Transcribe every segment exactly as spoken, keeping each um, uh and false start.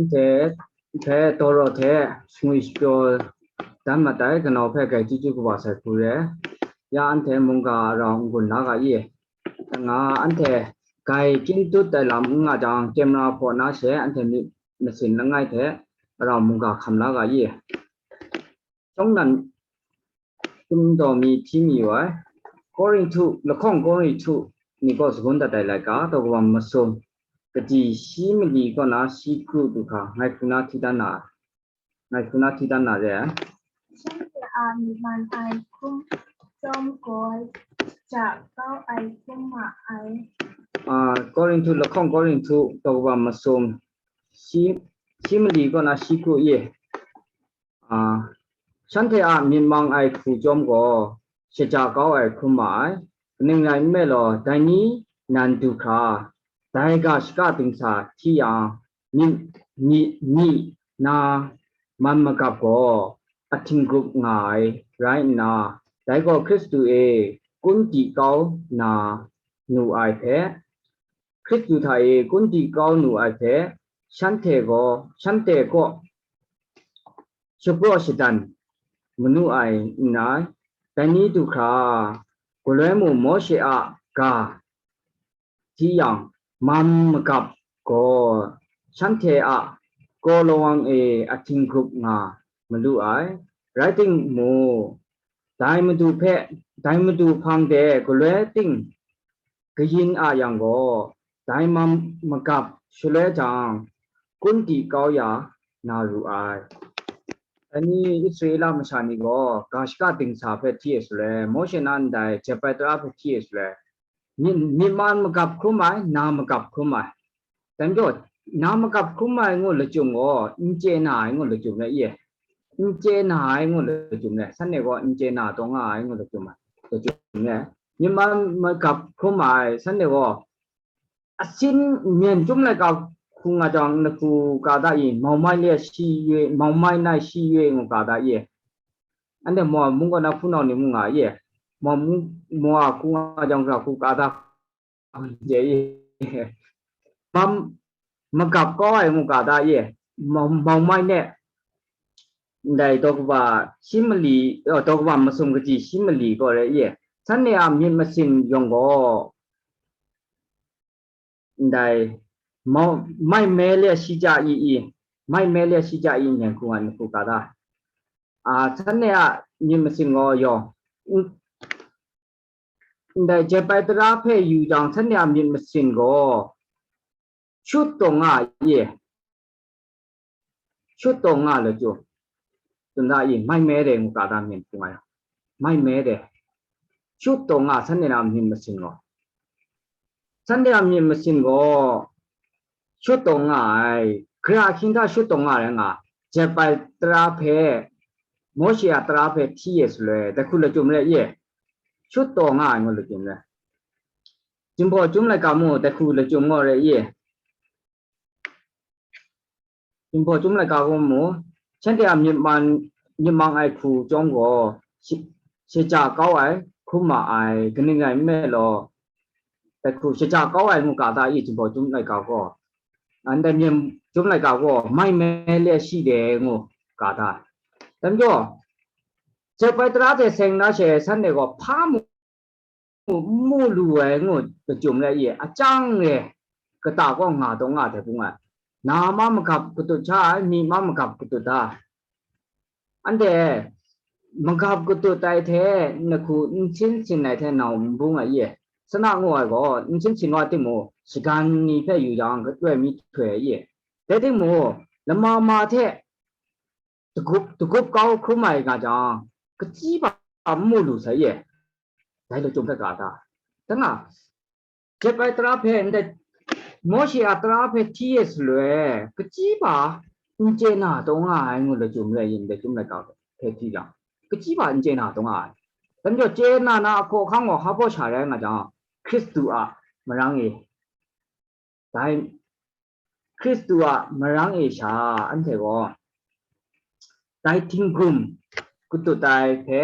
Anhte hpe Toro hte shangwi shapyaw dan mat ai, kanau hpe grai chyeju kaba sai hku re. Ya anhte mungga rau n-gun la ga i? Nga anhte grai kyin tut ai lam n nga jang, camera hpaw na she anhte myit masin langai hte rau mungga hkam la ga i? Shawng nan Chyum daw mi hti mi wa ai. Korinhtu, lahkawng Korinhtu ni kaw sagun dat ai laika, daw kaba masum, kaji shi mali kaw na shi kru du hkra, ngai hku na hti dan na, ngai hku na hti dan na re ai. Shanhte a myi man ai hkum chyawm gaw, ja kau ai hkum ma ai. Ah, Korinhtu, lahkawng Korinhtu, daw kaba masum, shi, shi mali kaw na shi kru i. Ah, shanhte a myit mang ai hku chyawm gaw, shaja kau ai hkrum ma ai. Kaning rai nme law, dai ni nan du hkra, dai ga shaka dingsa hti yang, myit, myit, myit na man magap gaw, ahting grup nga ai rai nna, dai gaw Hkristu e kun di kau na nu ai hpe, Hkristu hta e kun di kau nu ai hpe, shanhte gaw, shanhte kaw shapraw shadan manu ai n rai. Dai ni du hkra, galoi mung Mawshe a ga hti yang, man magap gaw shanhte a kraw lawang e ahting grup nga malu ai. Rai timung, dai Madu hpe, dai Madu hpang de galoi ting kayin a yang gaw, dai man magap shaloi jang, kun di kau ya na ru ai. Dai ni Israela masha ni gaw, ga shaka dingsa hpe hti e shaloi, Mawshe na ndai jep ai tara hpe hti e shaloi, myit, myit man magap hkrum ai, na magap hkrum ai. Dai majaw, na magap hkrum ai ngu lachyum gaw, n chye na ai ngu lachyum rai i? N chye na ai ngu lachyum rai, shanhte gaw n chye na taw nga ai ngu lachyum ai, lachyum rai. Myit man magap hkrum ai, shanhte gaw asin myen chyum laika hku nga jang, na hku ka da i? Mau mai le shi ye, mau mai nai shi ye ngu ka da i? Anhte Moa mung kaw na hpunau ni mu nga i? Moa mung, Moa hku nga jang, hku ka da, je i? Mam, magap kau ai ngu ka da i? Mau, mau mai ne, ndai daw kaba shi mali, oh, daw kaba masum kaji shi mali gaw rai i? Shanhte a myit masin yawng gaw, ndai mau, mai me le shi ja i i, mai me le shi ja i, nyan hku nga, nyan hku ka da. A, shanhte a myit masin gaw yawng, n-, ndai jep ai tara hpe yu jang, shanhte a myit masin gaw shut taw nga i? Shut taw nga lachyum, tunda i, mai me de ngu ka da, myen hpung ai, mai me de. Shut taw nga, shanhte na myit masin gaw, shanhte a myit masin gaw shut taw nga ai. Gara ahkying hta shut taw nga rai nga? Jep ai tara hpe, Mawshe a tara hpe hti e shaloi, dai hku lachyum rai i? Shut taw nga ai ngu lachyum rai. Jinghpaw Chyum laika mu, dai hku lachyum gaw rai i? Jinghpaw Chyum laika gaw mu, shanhte a myit man, myit mang ai hku chyawm gaw, shi-, shaja kau ai hkrum ma ai, kaning rai nme law, dai hku shaja kau ai ngu ka da i? Jinghpaw Chyum laika gaw, ndai myit Chyum laika gaw mai me le shi de ngu ka da. Dai majaw, jep ai tara hte seng na she, shanhte gaw hpa mu mu lu ai ngu lachyum rai i? Achyang e kata kaw nga taw nga ai hpung ai. Na ma magap katut sha ai, myi ma magap katut da. Anhte magap katut ai hte, na hku n sin sin ai hte nau n bung ai i? Sana ngu ai gaw, n sin sin wa timung, shagan ni hpe yu jang, galoi mi htoi ai i? Dai timung, lama ma hte dagup, dagup kau hkrum ai nga jang, kaji hpa n mu lu sai i? Dai lachyum hpe ka da. Dai nga, jep ai tara hpe, ndai Mawshe a tara hpe hti e shaloi, kaji hpa n chye na taw nga ai ngu lachyum rai i? Ndai Chyum laika hpe hti jang, kaji hpa n chye na taw nga ai. Dai majaw, chye na na a hkawhkam gaw hpa baw sha rai nga jang, Hkristu a marang e, dai Hkristu a marang e sha anhte gaw dai htinggrum katut ai hpe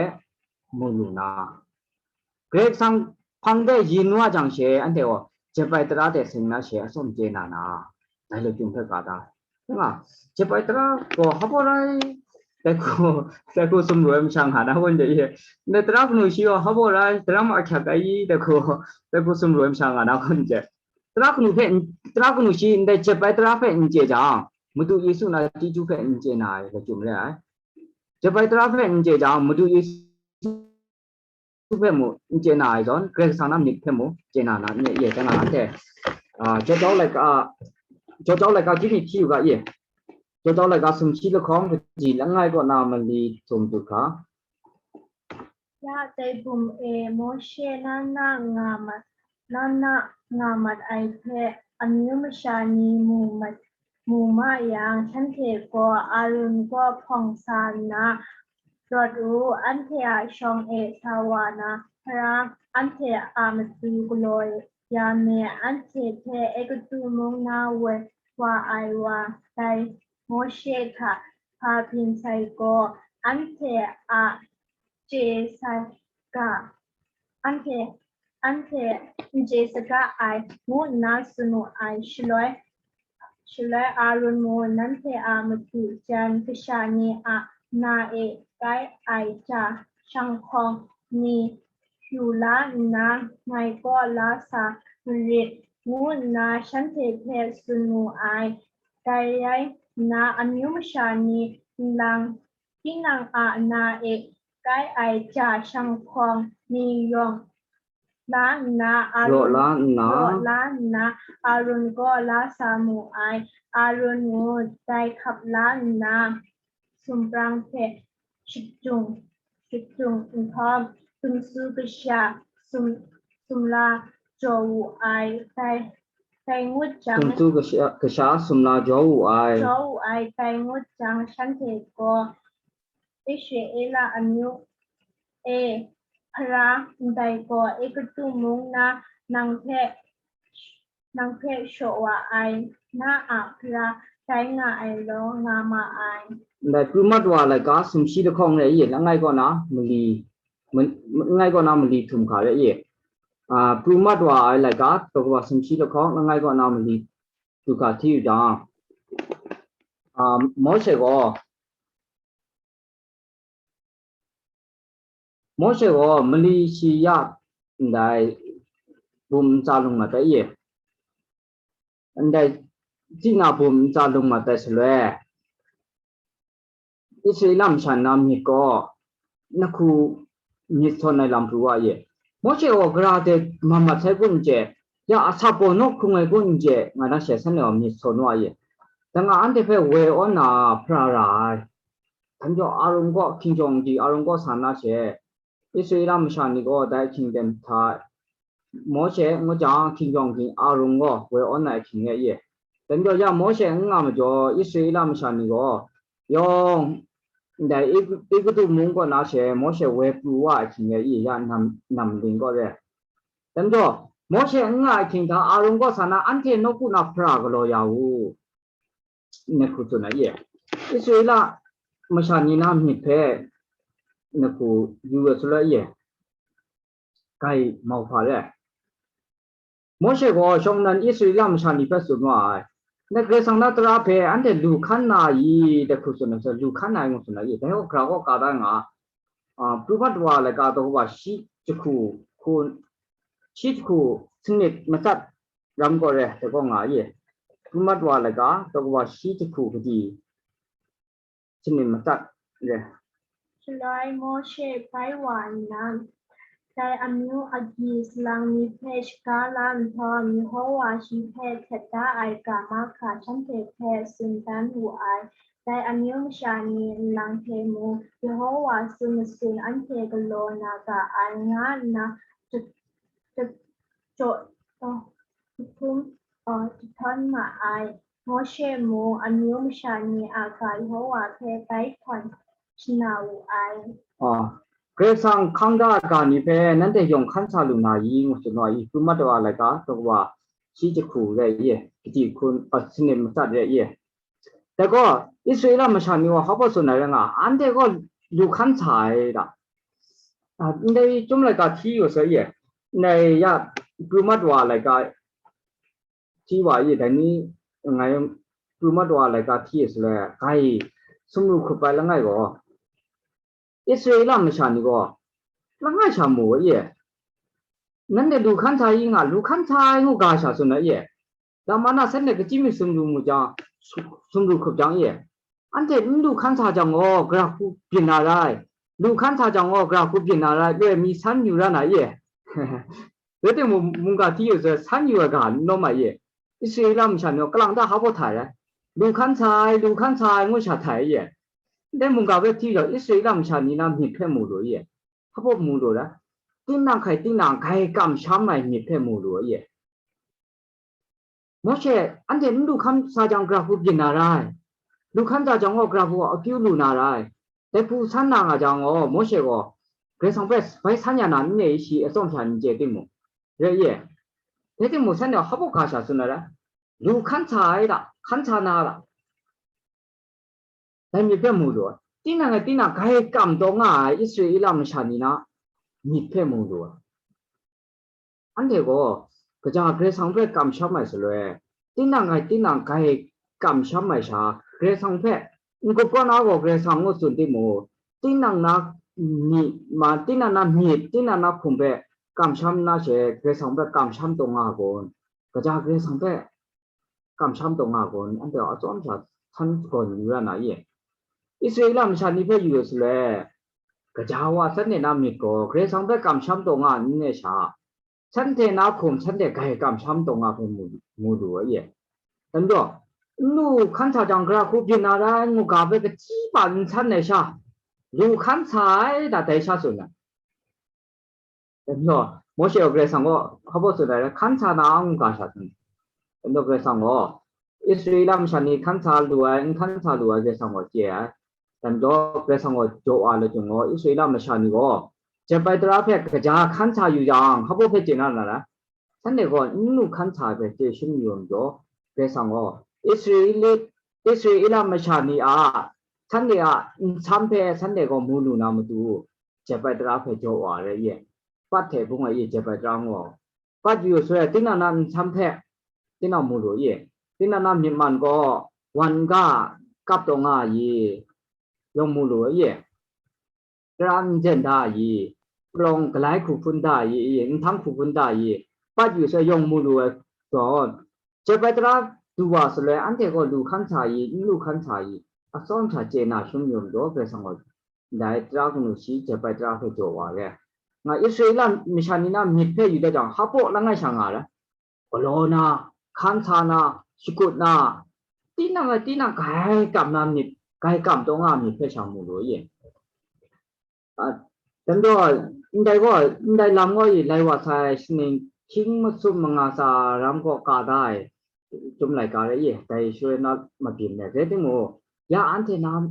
mu lu na, Karai Kasang hpang de yin wa jang she, anhte gaw jep ai tara hte seng na she, atsawm chye na na, dai lachyum hpe ka da. Nga, jep ai tara gaw hap wa rai, dai hku, dai hku sumru ai masha nga na kun de ye. Ndai tara kanu shi gaw hap wa rai, tara ma ahkyak ai, dai hku, dai hku sumru ai masha nga na kun de. Tara kanu hpe, tara kanu shi ndai jep ai tara hpe n chye jang, Madu Yesu na chyeju hpe n chye na ai, lachyum re ai. Jep ai tara hpe n chye jang, Madu Yesu hpe mu n chye na ai zawn, Karai Kasang na myit hpe mu chye na na, nye ye, dai nga na hte, ah, Jawjau laika, Jawjau laika, hkyi ni hti u ga ye. Jawjau laika, sumshi lahkawng, kaji langai kaw na mali htum du hkra. Ya dai bum e, Mawshe na na nga ma, na na nga mat ai hpe, amyu masha ni mu mat, mu ma yang, shanhte gaw Aaron kaw hpawng sa nna, rawt u, anhte a shawng e sa wa na, Hpara, anhte a matu galaw ya me, anhte hpe Egutu mung na woi wa ai wa, dai Mawshe hta hpa byin sai gaw, anhte a chye sai ga, anhte, anhte n chye saga ai, ngu nna tsun wu ai. Shaloi, shaloi Aaron mung nanhte a matu jan kasha ni a na e kai ai hta, shanghkawng ni yu la nna, ngai kaw la sa marit, ngu nna shanhte hpe tsun mu ai. Dai rai nna, amyu masha ni nlang, tinang a na e kai ai hta, shanghkawng ni yawng la nna, Aaron, raw la nna, raw la nna, Aaron kaw la sa mu ai. Aaron mung dai hkap la nna, sumprang hpe shadung, shadung nhtawm, sumsu kasha sum, sumla jaw wu ai. Dai, dai ngut jang, sumsu kasha, kasha sumla jaw wu ai. Jaw wu ai. Dai ngut jang, shanhte gaw, Israela amyu e, Hpara, ndai gaw Egutu mung na nang hpe, nang hpe shaw wa ai, na a Hpara dai nga ai law, nga ma ai. Ndai pru mat wa laika sumshi lahkawng re ye, langai kaw na mali, ma-, langai kaw na mali htum hkra re ye. Ah, pru mat wa ai laika, daw kaba sumshi lahkawng, langai kaw na mali htum hkra hti yu jang, ah, Mawshe gaw, Mawshe gaw mali shi ya ndai bum ntsa lung mat ai ye. Ndai, tsina bum ntsa lung mat ai shaloi, Israela masha na myit gaw, na hku myit sawn ai lam pru wa ye. Mawshe gaw gara de mat mat sai kun n chye, ya a sa gaw naw hkrung ai kun n chye, nga na she san ai gaw myit sawn wa ye. Dai nga anhte hpe woi awn na hpara ra ai. Dai majaw Aaron kaw hkinjawng di, Aaron kaw sa na she, Israela masha ni gaw dai hkying ten hta, Mawshe ngu jang hkinjawng hkying Aaron gaw woi awn ai hkying rai ye. Dai majaw ya Mawshe n nga majaw, Israela masha ni gaw yawng ndai Egutu mung kaw na she Mawshe woi pru wa ai hkying rai ye, ya nam, nam ling kaw re. Dai majaw, Mawshe n nga ai hkying hta Aaron kaw sa na, anhte nawku na hpara galaw ya u. Na hku tsun ai ye. Israela masha ni na myit hpe na hku yu ai shaloi ye, grai mau hpa re ai. Mawshe gaw shawng nnan Israela masha ni hpe tsun wa ai. Na Karai Kasang na tara hpe anhte lu hkan na i, dai hku tsun ai shaloi, lu hkan na i ngu tsun ai ye. Dai gaw gara kaw ka da nga, ah, pru mat wa laika daw kaba shi jahku hkun, shi jahku sanit matsat ram gaw re, dai gaw nga ye. Pru mat wa laika daw kaba shi jahku kadi sanit matsat re. Shaloi Mawshe bai wa nna, dai amyu agyi salang ni hpe shaga la nhtawm, Yehova shi hpe htet da ai ga mahkra shanhte hpe tsun dan wu ai. Dai amyu masha ni nlang hte mung, Yehova tsun matsun anhte galaw na ga ai, nga nna, j-, j-, jaw, uh, jahtum, uh, jahtawn ma ai. Mawshe mung amyu masha ni a ga Yehova hpe bai htawn shana wu ai. Ah, Karai Kasang hkang da ai ga ni hpe nanhte yawng hkan sa lu na i, ngu tsun wa i, pru mat wa laika daw kaba shi jahku rai ye, kadi hkun, ah, sanit matsat rai ye. Dai gaw, Israela masha ni gaw hpa tsun ai rai nga, anhte gaw lu hkan sa ai da. Ah, ndai chyum laika hti yu sai ye, ndai ya pru mat wa laika hti wa ye, dai ni ngai pru mat wa laika hti e shaloi, grai sumru hkrup ai langai gaw, Israela masha ni gaw langai sha mu ai ye. Nanhte lu hkan sa i nga, lu hkan sa ai ngu ga sha tsun ai ye. Dama na san de kachyi mi sumru mu jang, sumru hkrup jang ye. Anhte n lu hkan sa jang gaw, gara hku byin na rai. Lu hkan sa jang gaw, gara hku byin na rai. Loi mi san yu ra na ye. Rai timung, mungga hti yu sai, san yu ai ga n lawm ai ye. Israela masha ni gaw kalang ta hpa baw htai ai. Lu hkan sa ai, lu hkan sa ai ngu sha htai ai ye. Ndai mungga hpe hti jang, Israela masha ni na myit hpe mu lu ye. Hpa baw mu lu ra. Tinang hkai tinang grai kamsham ai myit hpe mu lu ye. Mawshe, anhte n lu hkan sa jang, gara hku byin na rai. Lu hkan sa jang gaw, gara hku akyu lu na rai. Dai hku san na nga jang gaw, Mawshe gaw Karai Kasang hpe bai san ya na n re i, shi atsawm sha n chye timung, rai ye. Rai timung, shanhte hpa baw ga sha tsun ai ra. Lu hkan sa ai da, hkan sa na da. Dai myit hpe mu lu ai. Tinang e tinang grai kam taw nga ai Israela masha ni na myit hpe mu lu ai. Anhte gaw kaja Karai Kasang hpe kamsham ai shaloi, tinang e tinang grai kamsham ai sha, Karai Kasang hpe n-gup kaw na gaw Karai Kasang ngu tsun timung, tinang na myit, ma, tinang na myit, tinang na hkum hpe kamsham na she, Karai Kasang hpe kamsham taw nga ai kun? Kaja Karai Kasang hpe kamsham taw nga ai kun? Anhte a tsawm sha san gawn yu ra na ye. Israela masha ni hpe yu ai shaloi, gaja wa shanhte na myit gaw Karai Kasang hpe kamsham taw nga ai n re sha, shanhte na hkum shanhte grai kamsham taw nga hpe mu, mu lu ai ye. Dan gaw, n lu hkan sa jang, gara hku byin na rai ngu ga hpe kachyi pa n san ai sha, lu hkan sa ai da, dai sha tsun ai. Dai majaw, Mawshe gaw Karai Kasang gaw hpa baw tsun ai, hkan sa na ngu ga sha tsun. Dai majaw Karai Kasang gaw, Israela masha ni hkan sa lu ai, n hkan sa lu ai, Karai Kasang gaw chye ai. Dai majaw Karai Kasang gaw jaw wa ai lachyum gaw, Israela masha ni gaw, jep ai tara hpe kaja hkan sa yu jang, hpa baw hpe chye na ra ai. Shanhte gaw n lu hkan sa ai hpe chye shangun majaw, Karai Kasang gaw, Israela, Israela masha ni a, shanhte a nsam hpe shanhte gaw mu lu na matu, jep ai tara hpe jaw wa ai rai ye. Pat hte bung ai ye, jep ai tara ngu ai. Pat yu shaloi, tinang na nsam hpe, tinang mu lu ye. Tinang na myit man gaw, wan ga kap taw nga ai ye, yawng mu lu ye. Tara n jen da ai ye, palawng galai hku hpun da ai ye, nhtang hku hpun da ai ye, pat yu shaloi yawng mu lu ai zawn, jep ai tara du wa shaloi, anhte gaw lu hkan sa ai ye, n lu hkan sa ai ye, atsawm sha chye na shangun majaw, Karai Kasang gaw ndai tara kanu shi jep ai tara hpe jaw wa ai. Nga Israela masha ni na myit hpe yu dat jang, hpa baw langai sha nga ai. Galaw na, hkan sa na, shakut na, tinang e tinang grai kam na myit, grai kam taw nga myit hpe sha mu lu ye. A, dan gaw, ndai gaw, ndai lam gaw i lai wa sai, shaning hkying masum manga tsa ram gaw ka da ai, Chyum laika rai ye, dai shoi na mabyin ai rai timung, ya anhte na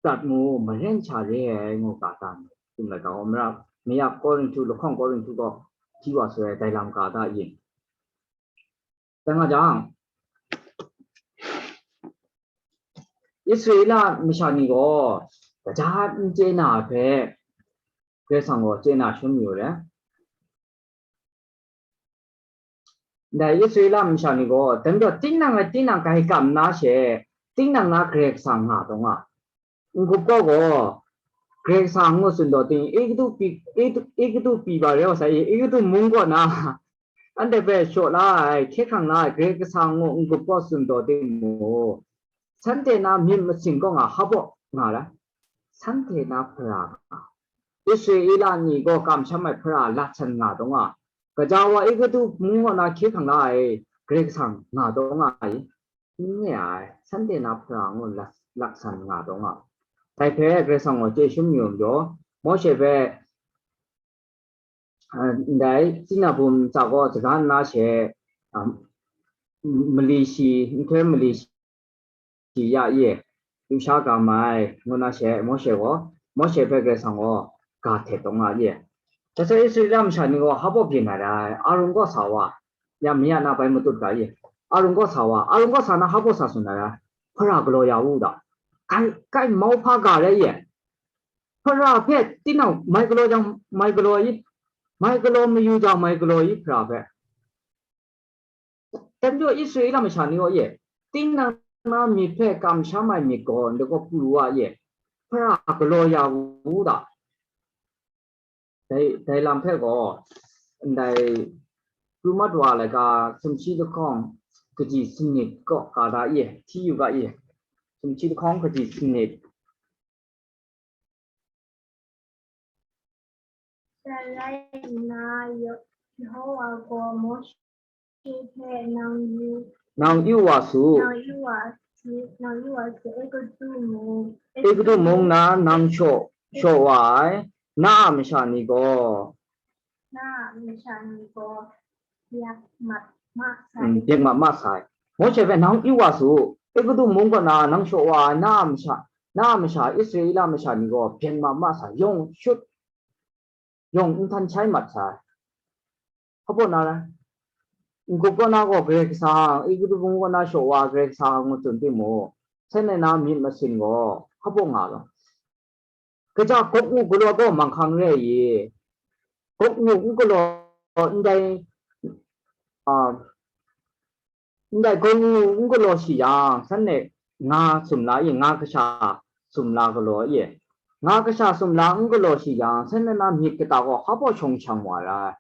prat mu, maren sha re ai ngu ga ta, Chyum laika gaw mara, maya Korinhtu, lahkawng Korinhtu gaw hti wa shaloi dai lam ga ta yin. Dai nga jang, Israela masha ni gaw kaja n chye na ai hpe, Karai Kasang gaw chye na shangun mayu ai. Ndai Israela masha ni gaw, dai majaw tinang e tinang grai kam na she, tinang na Karai Kasang nga taw nga. N-gup kaw gaw, Karai Kasang ngu tsun taw ting, Egutu pyi, Egutu, Egutu pyi ba rai wa sai, Egutu mung kaw na, anhte hpe shaw la ai, hkye hkrang la ai, Karai Kasang ngu n-gup kaw tsun taw ting mu, shanhte na myit masin kaw nga hpa baw nga ai, shanhte na hpara nga, Israela ni gaw kamsham ai hpara lat san nga taw nga, gaja wa Egutu mung kaw na hkye hkrang la ai Karai Kasang nga taw nga ai, n re ai, shanhte na hpara ngu lat, lat san nga taw nga. Dai hpe Karai Kasang gaw chye shangun mayu majaw, Mawshe hpe, a, ndai Sina bum ntsa gaw saga nna she, a, mali shi, nhtoi mali shi ya ye, yu sha ga mai, ngu na she, Mawshe gaw, Mawshe hpe Karai Kasang gaw ga htet taw nga ye. Dai hte Israela masha ni gaw hpa baw byin ai rai, Arun kaw sa wa, ya maya na bai matut ga ye, Arun kaw sa wa, Arun kaw sa na hpa baw sa tsun ai rai, hpara galaw ya u da, kai, kai mauhpa ga rai ye, hpara hpe tinang mai galaw jang mai galaw i, mai galaw mayu jang mai galaw i hpara hpe. Dai majaw Israela masha ni gaw ye, Tinang na myit hpe kamsham ai myit gaw, ndai gaw pru wa ye, hpara galaw ya u da. Dai, dai lam hpe gaw, ndai pru mat wa laika sumshi lahkawng kaji sanit kaw ka da ye, hti yu ga ye, sumshi lahkawng kaji sanit. Dai rai nna, Ye-, Yehowa gaw Mawshe hpe, "Nang yu, nang yu wa su, nang yu wa su, nang yu wa su, Egutu mung, Egutu mung na nang shaw, shaw wa ai, na a masha ni gaw, na a masha ni gaw, byak mat ma sai." Mm, byak mat ma sai. Mawshe hpe, "Nang yu wa su, Egutu mung kaw na nang shaw wa ai, na a masha, na a masha, Israela masha ni gaw byak mat ma sai, yawng shut, yawng n htan shai mat sai." Hpa baw na, n-gup kaw na gaw Karai Kasang, Egutu mung kaw na shaw wa Karai Kasang ngu tsun timung, shanhte na myit masin gaw hpa baw nga law. Kaja gawk ngu galaw gaw manghkang re ai i? Gawk ngu n galaw, ndai, a, ndai gawk ngu n galaw shi yang, shanhte nga sumla i, nga kasha sumla galaw i? Nga kasha sumla n galaw shi yang, shanhte na myit kata gaw hpa baw shawng shang wa ra ai,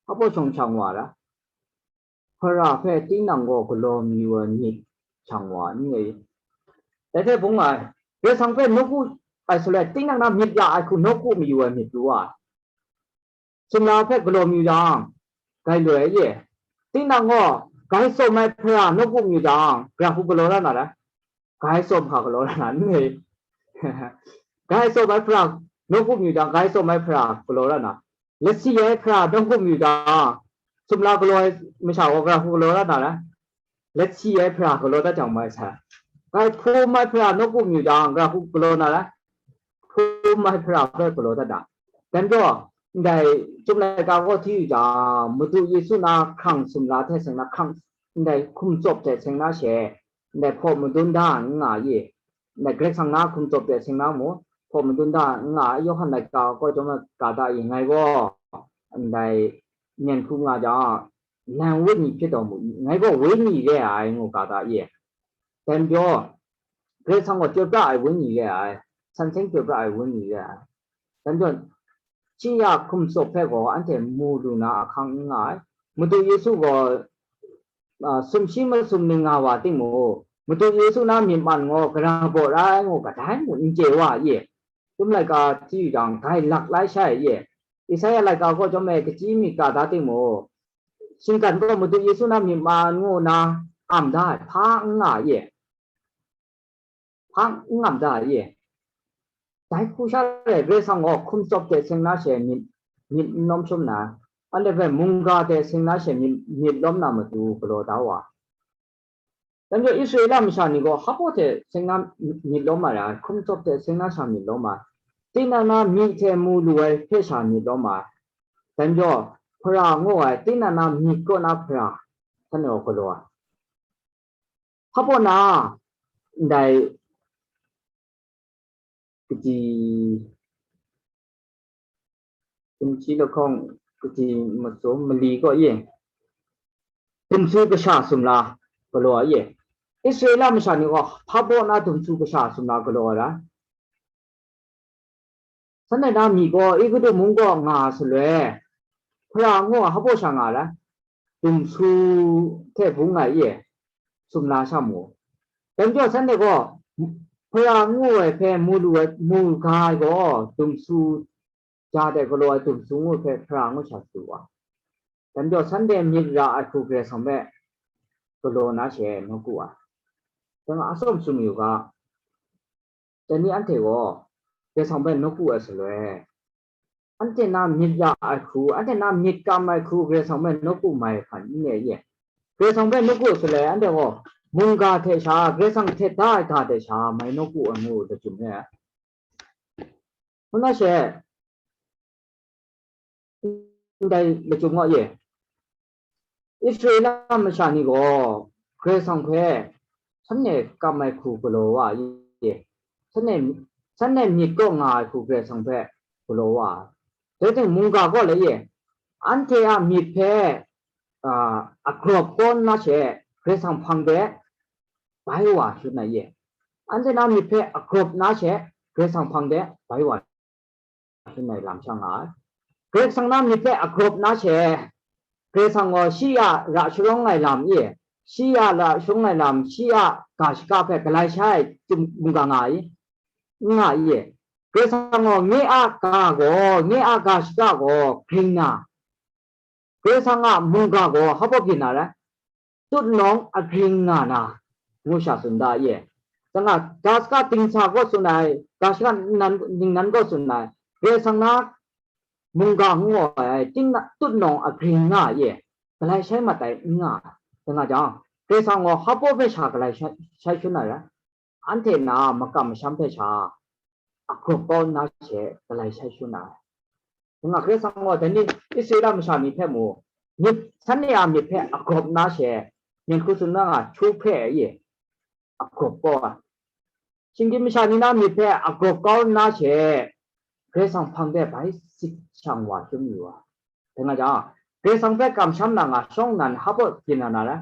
hpa baw shawng shang wa ra ai. Hpara hpe tinang gaw galaw mayu ai myit shang wa n rai. Dai hte bung ai, Karai Kasang hpe nawku ai shaloi, tinang na myit ya ai hku nawku mayu ai myit pru wa ai. Sumla hpe galaw mayu jang, grai loi ai ye. Tinang gaw grai tsawm ai hpara nawku mayu jang, gara hku galaw la na rai? Grai tsawm hka galaw la na n rai? Grai tsawm ai hpara nawku mayu jang, grai tsawm ai hpara galaw la na? Lasi ai hpara nawku mayu jang, sumla galaw ai masha gaw gara hku galaw la na rai? Lasi ai hpara galaw dat jang mai sai. Grai hpum ai hpara nawku mayu jang, gara hku galaw na rai? Hpum ai hpara hpe galaw dat da. Dan gaw, ndai Chyum laika gaw hti yu jang, Madu Yesu na hkrang sumla hte seng na hkrang, ndai hkum tsawp hte seng na she, ndai hpaw madun da n nga i? Ndai Karai Kasang na hkum tsawp hte seng na mu, hpaw madun da n nga ai, Yawhan laika gaw chyawm ai ga da i? Ngai gaw ndai nen hku nga jang, nang wenyi hpyi taw mu i, ngai gaw wenyi re ai ngu ga da i? Dai majaw, Karai Kasang gaw chyoi pra ai wenyi re ai, san seng chyoi pra ai wenyi re ai. Dai majaw, shi ya hkum tsawp hpe gaw anhte mu lu na ahkang n nga ai. Madu Yesu gaw, a, sumshi masum ning nga wa timung, Madu Yesu na myit man gaw gara baw rai ngu, kadai mung n chye wa i? Chyum laika hti yu jang, grai lak lai sha ai i? Isaya laika gaw chyawm ai kachyi myit ga da timung, shinggan gaw Madu Yesu na myit man ngu nna am da ai, hpa n nga i? Hpa n ngam da i? Dai hku sha rai, Karai Kasang gaw hkum tsawp hte seng na she myit, myit n lawm shum na, anhte hpe mungga hte seng na she myit, myit lawm na matu galaw da wa. Dai majaw Israela masha ni gaw hpa baw hte seng na myit lawm ai, hkum tsawp hte seng na sha myit lawm ai, tinang na myi hte mu lu ai hpe sha myit lawm ai. Dai majaw, hpara ngu ai, tinang na myit kaw na hpara, shanhte gaw galaw ai. Hpa baw na, ndai, kaji, sumshi lahkawng, kaji masum mali kaw i? Dumsu kasha sumla galaw ai i? Israela masha ni gaw hpa baw na dumsu kasha sumla galaw ai ra? Shanhte na myi gaw Egutu mung kaw nga shaloi, hpara ngu ai hpa baw sha nga ai ra? Dumsu hte bung ai i? Sumla sha mu. Dai majaw shanhte gaw hpara ngu ai hpe mu lu ai, mu ga ai gaw, dumsu ja de galaw ai dumsu ngu hpe hpara ngu sha su wa. Dai majaw shanhte myit ra ai hku Karai Kasang hpe galaw na she nawku ai. Dai nga atsawm tsun yu ga, dai ni anhte gaw Karai Kasang hpe nawku ai shaloi, anhte na myit ya ai hku, anhte na myit kam ai hku Karai Kasang hpe nawku mai hpan n re ye? Karai Kasang hpe nawku ai shaloi, anhte gaw mungga hte sha, Karai Kasang hte da ai ga hte sha mai nawku ai ngu lachyum re ai. Ngu na she, ndai lachyum nga ye. Israela masha ni gaw Karai Kasang hpe shanhte kam ai hku galaw wa ai, shanhte, shanhte myit kaw nga ai hku Karai Kasang hpe galaw wa ai. Dai ting mungga gaw le ye, anhte a myit hpe, a, agrawp kaw nna she Karai Kasang hpang de bai wa shangun ai ye. Anhte na myit hpe agrawp na she, Karai Kasang hpang de bai wa shangun ai lam sha nga ai. Karai Kasang na myit hpe agrawp na she, Karai Kasang gaw shi a ra sharawng ai lam e, shi a ra sharawng ai lam, shi a ga shaka hpe galai sha ai mungga nga ai, n nga ai ye. Karai Kasang gaw nye a ga gaw, nye a ga shaka gaw gring na, Karai Kasang a mungga gaw hpa byin na rai, tutnawng agring nga na, ngu sha tsun da ye. Sanga ga shaka dingsa gaw tsun ai, ga shaka ningnan gaw tsun ai, Karai Kasang na mungga ngu ai, tutnawng agring nga ye. Galai shai mat ai n nga, sanga jang, Karai Kasang gaw hpa hpe sha galai shai shangun ai rai. Anhte na makam masham hpe sha agrawp kau nna she galai shai shangun ai. Nga Karai Kasang gaw dai ni Israela masha ni hpe mu, myit, shanhte a myit hpe agrawp nna she, myit hku tsun na nga hkyu hpe e, agrawp kau ai. Shinggyim masha ni na myit hpe agrawp kau nna she, Karai Kasang hpang de bai sit shang wa hkrum yu ai. Dai nga jang, Karai Kasang hpe kamsham na nga shawng nnan hpa byin na na rai.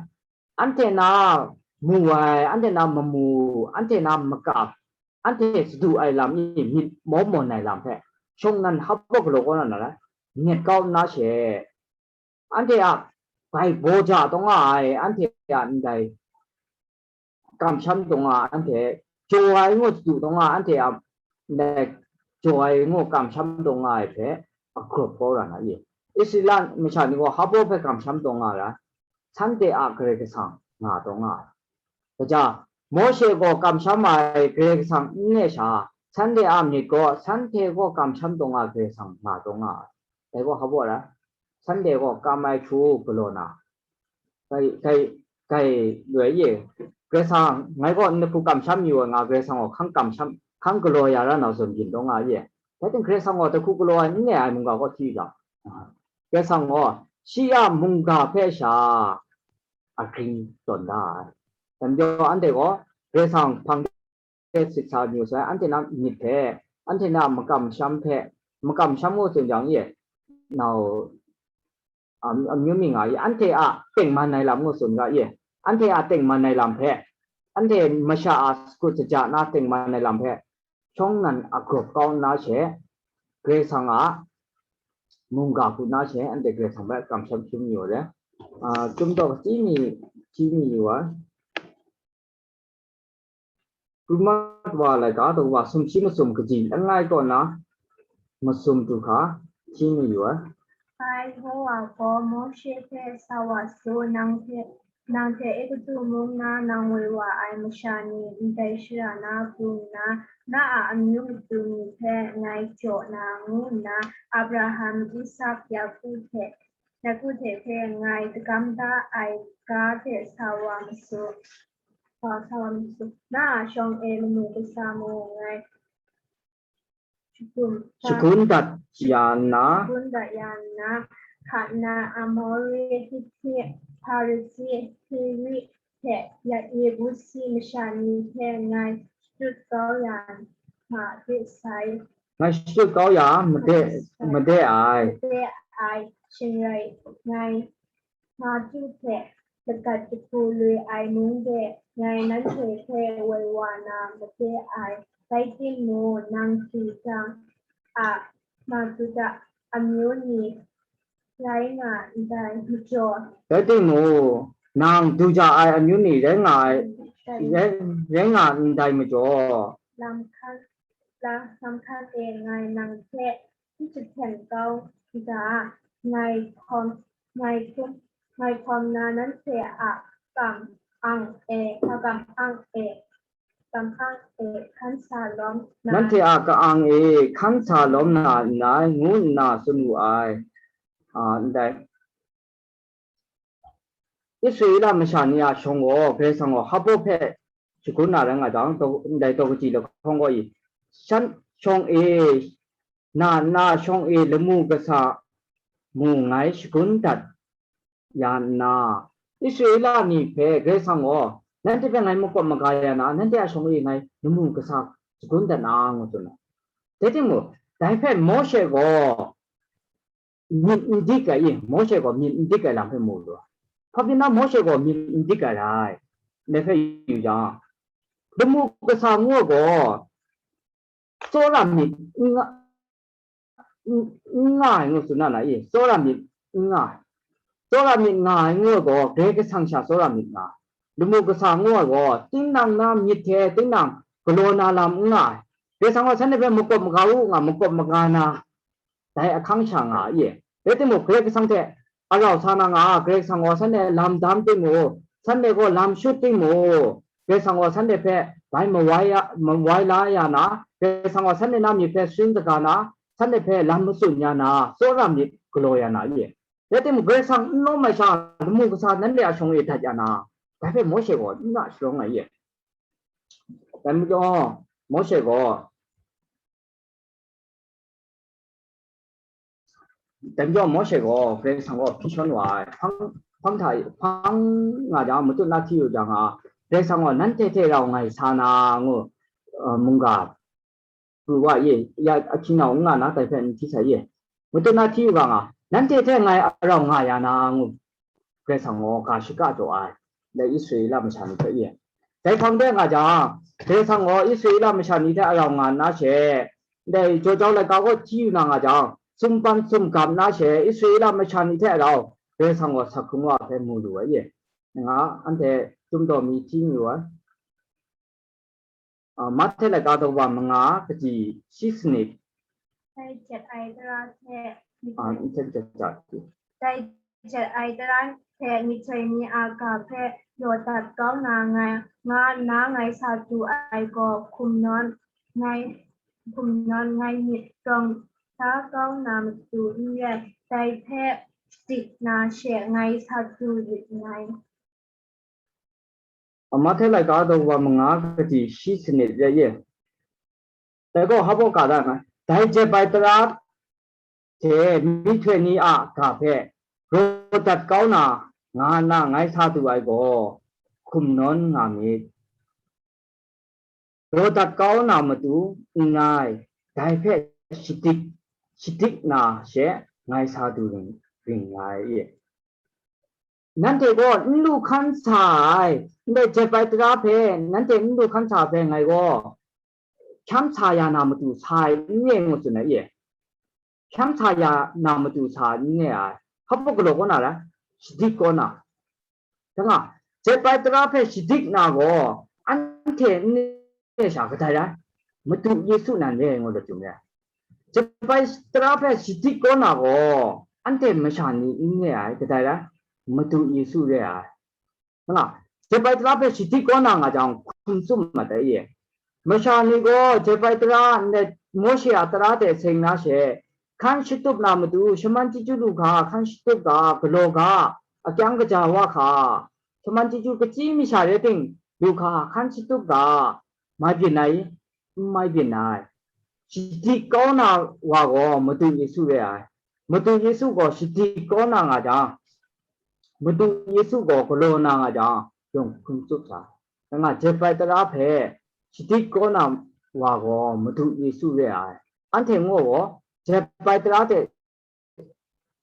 Anhte na mu ai, anhte na mamu, anhte na makap, anhte sadu ai lam e myit maw mawn ai lam hpe, shawng nnan hpa galaw kau na na rai, nyet kau nna she, anhte a bai baw ja taw nga ai, anhte a ndai kamsham taw nga, anhte jaw ai ngu sadu taw nga, anhte a ndai jaw ai ngu kamsham taw nga ai hpe, agrawp kau ra na ye. Israela masha ni gaw hpa hpe kamsham taw nga ra, shanhte a Karai Kasang nga taw nga ai. Kaja, Mawshe gaw kamsham ai Karai Kasang n re sha, shanhte a myit gaw shanhte gaw kamsham taw nga ai Karai Kasang nga taw nga ai. Dai gaw hpa ra, shanhte gaw kam ai hkru galaw na, kai, kai, kai loi ye, Karai Kasang, ngai gaw n hku kamsham yu ai nga, Karai Kasang gaw hkang kamsham, hkang galaw ya ra na zawn byin taw nga ye. Dai ting Karai Kasang gaw dai hku galaw ai n re ai mungga gaw hti ga, Karai Kasang gaw shi a mungga hpe sha agring tawn da ai. Dai majaw anhte gaw Karai Kasang hpang de sit sa yu sai, anhte na myit hpe, anhte na makam masham hpe, makam masham ngu tsun jang e, nau, am-, amyu mi nga i, anhte a tengman ai lam ngu tsun ga e, anhte a tengman ai lam hpe, anhte masha a sakut saja na tengman ai lam hpe, shawng nnan agrawp kau nna she, Karai Kasang a mungga hku nna she, anhte Karai Kasang hpe kamsham hkrum yu ai. Ah, Chyum daw kachyi mi, hti mi yu ai. Hpru mat wa laika daw wa sumshi masum kaji langai kaw na masum du hka hti mi yu ai. Bai Yehowa gaw Mawshe hpe sa wa su, nang hte, nang hte Egutu mung na nang woi wa ai masha ni ndai shara na pru nna, na a amyu matu ni hpe ngai jaw na, ngu nna Abraham, Isak, Yaku hte, Yaku hte hpe ngai dagam da ai ga hte sa wa ma su, sa wa ma su. Na a shawng e lamu kasa mung ngai shagun dat, shagun dat ya nna, shagun dat ya nna, hka nna Amori, Hiti, Hparisi, Hiwi hte Yebusi masha ni hpe ngai shadut kau ya ma de sai. Ngai shadut kau ya made, made ai. Made ai, shing rai ngai, Madu hte lagat jahku lui ai mung de ngai nanhte hpe woi wa na made ai. Rai timung, nang hti jang a Majuda amyu ni rai nga ndai majaw. Rai timung, nang du ja ai amyu ni rai nga ai, rai, rai nga ndai majaw. Lam hkan, lam, lam hkan e ngai nang hte n jahten kau ga, ngai hkawm, ngai hkum, ngai hkawm na nanhte a kam ang e, a kam ang e, kam ang e hkan sa lawm na. Nanhte a ka-ang e hkan sa lawm na nngai, ngu nna tsun wu ai. A, ndai Israela masha ni a shawng gaw Karai Kasang gaw Hpa hpe shagun na rai nga jang, daw, ndai daw kaji lahkawng gaw i, shan shawng e, na, na shawng e lamu kasa mu ngai shagun dat ya nna, Israela ni hpe Karai Kasang gaw, nanhte hpe ngai makawp maga ya na, nanhte a shawng e ngai lamu kasa shagun dat na, ngu tsun ai. Dai timung, dai hpe Mawshe gaw, myit n dik ai, Mawshe gaw myit n dik ai lam hpe mu lu ai. Hpa pyi na Mawshe gaw myit n dik ai rai. ne hpe yu jang, lamu kasa ngu ai gaw, tsawra myit n nga, n nga ai ngu tsun na na i, tsawra myit n nga ai. Tsawra myit nga ai ngu ai gaw, Karai Kasang sha tsawra myit nga ai. Lamu kasa ngu ai gaw, tinang na myit hte tinang galaw na lam n nga ai. Karai Kasang gaw shanhte hpe makawp maga u nga, makawp maga na, dai ahkang sha nga ai. Rai timung, Karai Kasang hte arau sa na nga, Karai Kasang gaw shanhte lam dam timung, shanhte gaw lam shut timung, Karai Kasang gaw shanhte hpe bai mawai ya, mawai la ya na, Karai Kasang gaw shanhte na myit hpe sharin saga na, shanhte hpe lam matsun ya na, tsawra myit galaw ya na i? Rai timung, Karai Kasang n lawm ai sha, lamu kasa nanhte a shawng e dat ya na, dai hpe Mawshe gaw n na sharawng ai i? Dai majaw, Mawshe gaw, dai majaw Mawshe gaw Karai Kasang gaw hpyi shawn wa ai, hpang, hpang hta, hpang nga jang, matut na hti yu jang a, Karai Kasang gaw nanhte hte rau ngai sa na ngu, uh, mungga pru wa i, ya ahkying nau n nga na, dai hpe n hti sai i. Matut na hti yu ga nga, nanhte hte ngai arau nga ya na ngu, Karai Kasang gaw ga shaka jaw ai, dai Israela masha ni hpe i. Dai hpang de nga jang, Karai Kasang gaw Israela masha ni hte arau nga nna she, dai jaw jau laika gaw hti yu na nga jang, sumpan sumgam na she, Israela masha ni hte arau Karai Kasang gaw sak hkrung wa hpe mu lu ai i. Nga, anhte Chyum daw mi hti mi wa. Ah, Mahte laika daw wa manga, kaji shi sanit. Dai jet ai tara hte, ah, n hten jet jet. Dai jet ai tara hte myihtoi ni a ga hpe raw dat kau na ngai, nga nna ngai sa du ai gaw hkum nawn ngai, hkum nawn ngai myit rawng da kau na matu n rai, dai hpe dik na she ngai sa du rit nngai. Mahte laika daw wa manga, kaji shi sanit rai i. Dai gaw hpa ga da nga, dai jet ai tara hte myihtoi ni a ga hpe raw dat kau na nga nna ngai sa du ai gaw, hkum nawn nga myit. Raw dat kau na matu n rai, dai hpe shadik, shadik na she ngai sa du ring, ring nga ai i. Nanhte gaw n lu hkan sa ai, ndai jet ai tara hpe nanhte n lu hkan sa ai hpe ngai gaw, hkyam sa ya na matu sa ai n re ngu tsun ai i. Hkyam sa ya na matu sa ai n re ai. Hpa galaw kaw na rai, shadik kaw na. Dai nga, jet ai tara hpe shadik na gaw, anhte n re sha kadai rai? Madu Yesu nan re ai ngu law chyum re ai. Jet ai tara hpe shadik kaw na gaw, anhte masha ni n re ai, kadai rai? Madu Yesu re ai. Nga, jet ai tara hpe shadik kaw na nga jang, hkum tsun mat ai i. Masha ni gaw jet ai tara, ndai Mawshe a tara hte seng na she, hkan shatup na matu, shaman chyeju lu hkra hkan shatup ga, galaw ga, akyang kaja wa hkra, shaman chyeju kachyi masha rai ting, lu hkra hkan shatup ga, mai byin ai, n mai byin ai. Shadik kau na wa gaw Madu Yesu re ai. Madu Yesu gaw shadik kau na nga jang, Madu Yesu gaw galaw na nga jang, yawng hkum tsup sa. Nga, jet ai tara hpe shadik kau na wa gaw Madu Yesu re ai. Anhte ngu gaw, jet ai tara hte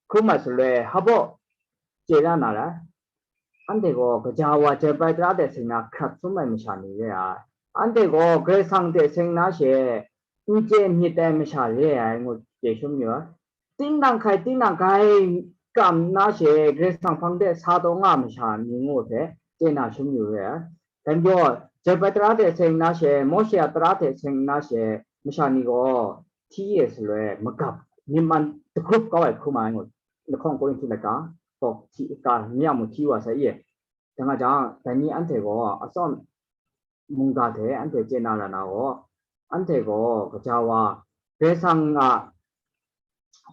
hkrum ai shaloi, hpa chye na na rai? Anhte gaw gaja wa jet ai tara hte seng na hkrat hkrum ai masha ni re ai. Anhte gaw Karai Kasang hte seng na she, n chye n myit ai masha re ai ngu chye shangun yu ai. Tinang hkai, tinang hkai kam na she, Karai Kasang hpang de sa taw nga masha ni ngu hpe chye na shangun yu re ai. Dai majaw, jet ai tara hte seng na she, Mawshe a tara hte seng na she, masha ni gaw hti e shaloi magap, myit man dagrup kau ai hkrum ai ngu, lahkawng Korinhtu laika, tawk hti, ka, mi a mu hti wa sai i. Dai nga jang, dai ni anhte gaw atsawm mungga hte anhte chye na ra na gaw, anhte gaw gaja wa, Karai Kasang a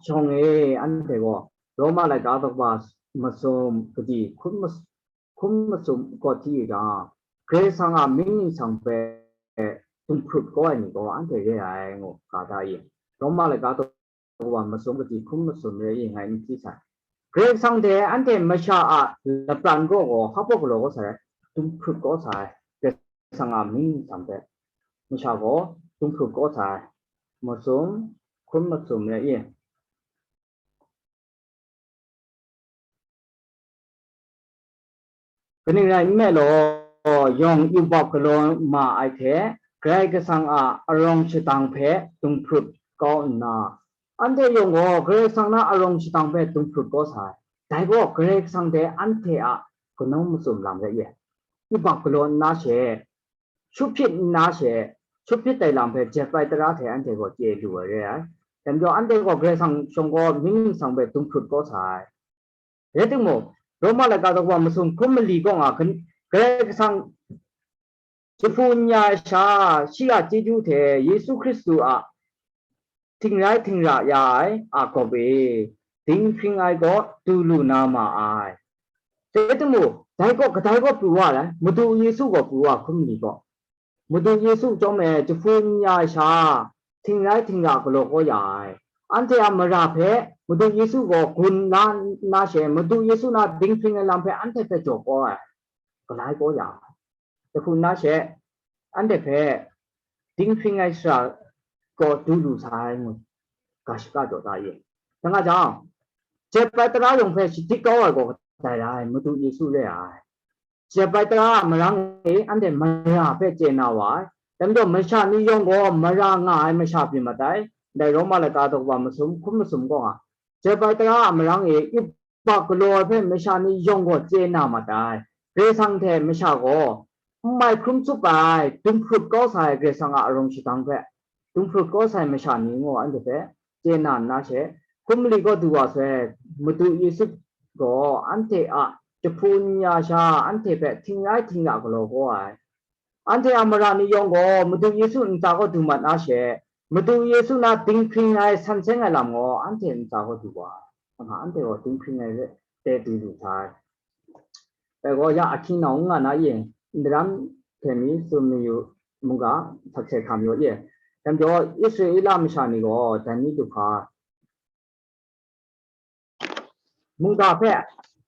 shawng e anhte gaw Roma laika daw wa masum, kaji hkun mas-, hkun masum kaw hti yu jang, Karai Kasang a mying ningsang hpe dumhprut kau ai ni gaw anhte re ai ngu ga da i. Roma laika daw wa masum kaji hkun masum re i ngai n hti sai. Karai Kasang hte anhte masha a lapran kaw gaw hpa galaw kau sai, dumhprut kau sai, Karai Kasang a mying ningsang hpe masha gaw dumhprut kau sai, masum, hkun masum re i. Kaning rai nme law, yawng yubak galaw ma ai hte, Karai Kasang a arawng shadang hpe dunghprut kau nna, anhte yawng gaw Karai Kasang na arawng shadang hpe dunghprut kau sa ai. Dai gaw Karai Kasang hte anhte a kanau matsum lam rai ye. Yubak galaw nna she, shut hpyit nna she, shut hpyit ai lam hpe jep ai tara hte anhte gaw chye lu ai re ai. Dai majaw anhte gaw Karai Kasang shawng gaw mying ningsang hpe dunghprut kau sa ai. Rai timung, Roma laika daw masum hkum mali kaw nga, Karai Kasang jahpu n ya ai sha, shi a chyeju hte Yesu Hkristu a htingrai htingra ya ai a gawp e, dinghpring ai gaw du lu na ma ai. Rai timung, dai gaw kadai gaw pru wa ai? Madu Yesu gaw pru wa, hkum mali gaw. Madu Yesu chyawm e jahpu n ya ai sha, htingrai htingra galaw kau ya ai. Anhte a mara hpe Madu Yesu gaw gun la nna she, Madu Yesu na dinghpring ai lam hpe anhte hpe jaw kau ai, galai kau ya ai. Jahpu nna she, anhte hpe dinghpring ai sara gaw du lu sa ai ngu, ga shaka jaw da ye. Dai nga jang, jep ai tara yawng hpe shadik kau ai gaw kadai rai? Madu Yesu re ai. Jep ai tara a marang e anhte mara hpe chye na wa ai. Dai majaw masha ni yawng gaw mara nga ai masha byin mat ai. Dai Roma laika daw masum hkum masum kaw nga, jep ai tara a marang e yubak galaw ai hpe masha ni yawng gaw chye na mat ai. Karai Kasang hte masha gaw n mai hkrum tsup ai, dunghprut kau sa ai Karai Kasang a arawng shadang hpe dunghprut kau sa ai masha ni gaw anhte hpe chye na nna she, hkum mali gaw du wa sai, Madu Yesu gaw anhte a jahpu n ya sha, anhte hpe htingrai htingra galaw kau ai. Anhte a mara ni yawng gaw Madu Yesu ntsa gaw du mat na she, Madu Yesu na dinghpring ai san seng ai lam gaw anhte ntsa gaw du wa ai. Nga anhte gaw dinghpring ai hte du lu sa ai. Dai gaw ya ahkying nau n nga na ye, ndaram hte mi tsun mayu mungga, sakse hkam yaw ye. Dai majaw Israela masha ni gaw dai ni du hpa, mungga hpe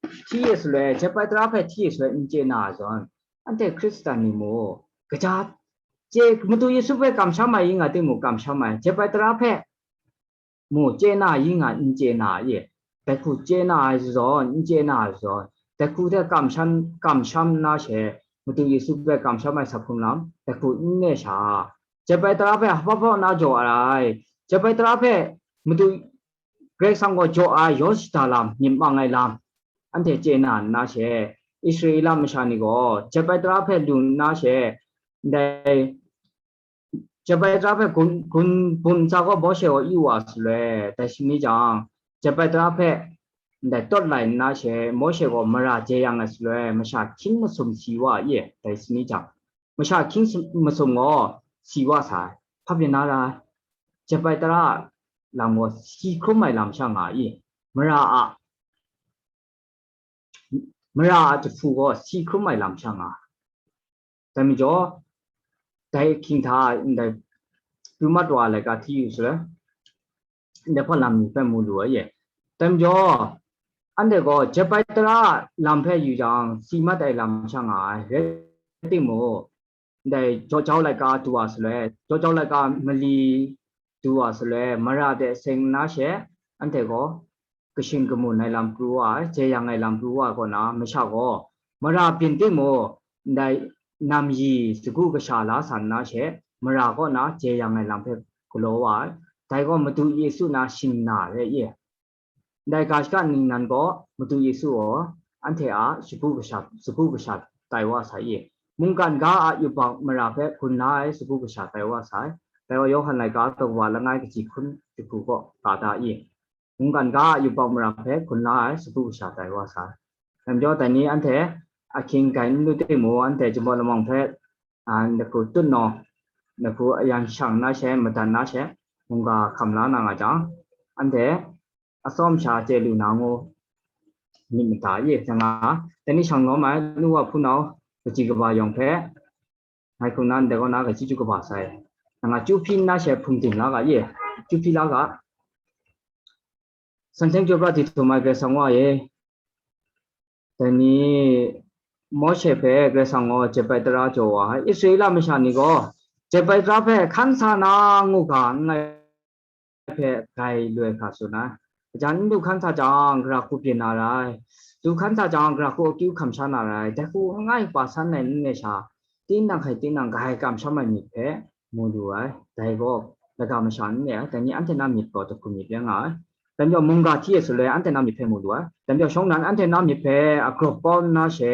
hti e shaloi, jep ai tara hpe hti e shaloi n chye na ai zawn, anhte Hkristan ni mung, kaja chye, Madu Yesu hpe kamsham ai yin nga timung kamsham ai, jep ai tara hpe mung chye na yin nga n chye na ye. Dai hku chye na ai zawn, n chye na ai zawn, dai hku hte kamsham, kamsham nna she, Madu Yesu hpe kamsham ai sa hkum lam dai hku n ne sha, jep ai tara hpe hpa hpa na jaw ai, jep ai tara hpe Madu Karai Kasang gaw jaw ai yaw shada lam, myit mang ai lam, anhte chye na nna she, Israela masha ni gaw jep ai tara hpe lu nna she, ndai jep ai tara hpe gun, gun bum ntsa gaw Mawshe gaw yu wa shaloi, dai shi ni jang, jep ai tara hpe ndai tawt lai nna she, Mawshe gaw mara jeyang ai shaloi, masha hkying masum si wa ye, dai shi ni jang, masha hkying sum-, masum gaw si wa sa ai. Hpa pyi na ra ai? Jep ai tara a lam gaw si hkrum ai lam sha nga i? Mara a, mara a jahpu gaw si hkrum ai lam sha nga ai. Dai majaw, dai ahkying hta ndai pru mat wa ai laika hti yu shaloi, ndai hpa lam ni hpe mu lu ai ye. Dai majaw, anhte gaw jep ai tara a lam hpe yu jang, si mat ai lam sha nga ai. Rai timung, ndai jaw jau laika du wa shaloi, jaw jau laika mali du wa shaloi, mara de seng nna she, anhte gaw kashin kamun ai lam pru wa ai, jeyang ai lam pru wa ai kaw na, masha gaw mara byin timung, ndai namyi sagu kasha la sa nna she, mara kaw na jeyang ai lam hpe galaw wa ai. Dai gaw Madu Yesu na shingna re ye. Ndai ga shaka ningnan gaw Madu Yesu gaw anhte a shagu kasha, sagu kasha tai wa sa i? Mungkan ga a yubak mara hpe gun la ai sagu kasha tai wa sa ai. Dai gaw Yawhan laika daw wa langai kaji hkun jahku gaw ga da i? Mungkan ga a yubak mara hpe gun la ai sagu kasha tai wa sa ai. Dai majaw, dai ni anhte ahkying grai n lu timung, anhte Jinghpaw Lamawng hpe, a, nahku tut nawng, nahku ayan shang na she, madan na she, mungga hkam la na nga jang, anhte atsawm sha chye lu na ngu myit mada ye, nga, dai ni shang lawm ai, nu wa hpunau, kaji kaba yawng hpe, ngai hkum nan dai kaw na ga chyeju kaba sai, nga, chyu hpyi nna she hpung dim la ga ye, chyu hpyi la ga. San hkying chyawm pra di htum ai Karai Kasang wa e, dai ni Mawshe hpe Karai Kasang gaw jep ai tara jaw wa ai. Israela masha ni gaw jep ai tara hpe hkan sa na ngu ga, n rai hpe grai loi hkra tsun ai. Gajan n du hkan sa jang, gara hku byin na ra ai. Su hkan sa jang, gara hku akyu hkam sha na rai, dai hku langai pa san ai n re sha, tinang hkai tinang grai kamsham ai myit hpe mu lu ai. Dai gaw, laga masha n re ai, dai ni anhte na myit gaw dahku myit rai nga ai. Dai majaw, mungga hti e su le anhte na myit hpe mu lu ai. Dai majaw, shawng nnan anhte na myit hpe agrawp kau nna she,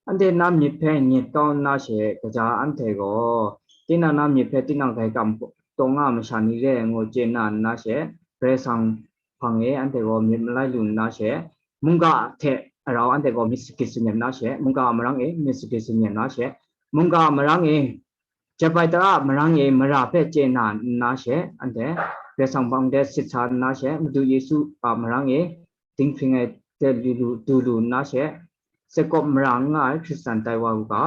anhte na myit hpe nyet kau nna she, kaja anhte gaw, tinang na myit hpe tinang grai kam taw nga masha ni re ai ngu chye na nna she, Karai Kasang hpang e anhte gaw myit malai lu nna she, mungga hte arau anhte gaw myit sakit sanyet nna she, mungga a marang e myit sakit sanyet nna she, mungga a marang e jep ai tara a marang e mara hpe chye na nna she, anhte Karai Kasang hpang de sit sa nna she, Madu Yesu a marang e dinghpring ai hte lu lu, du lu nna she, Jakob mara n nga ai Hkristan tai wa u ga,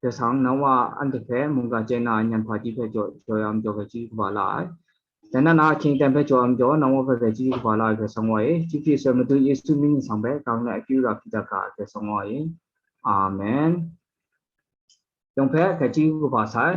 Karai Kasang nang wa anhte hpe mungga chye na ai nyan hpa di hpe jaw, jaw ya majaw hpe chyeju kaba la ai. Dai na na ahkying aten hpe jaw ai majaw, nang wa hpe hpe chyeju kaba la ai Karai Kasang wa e, chyeju soi Madu Yesu mying nsang hpe gang na akyu ra hpyi dat ga ai Karai Kasang wa e. Amen. Yawng hpe hkai chyeju kaba sai.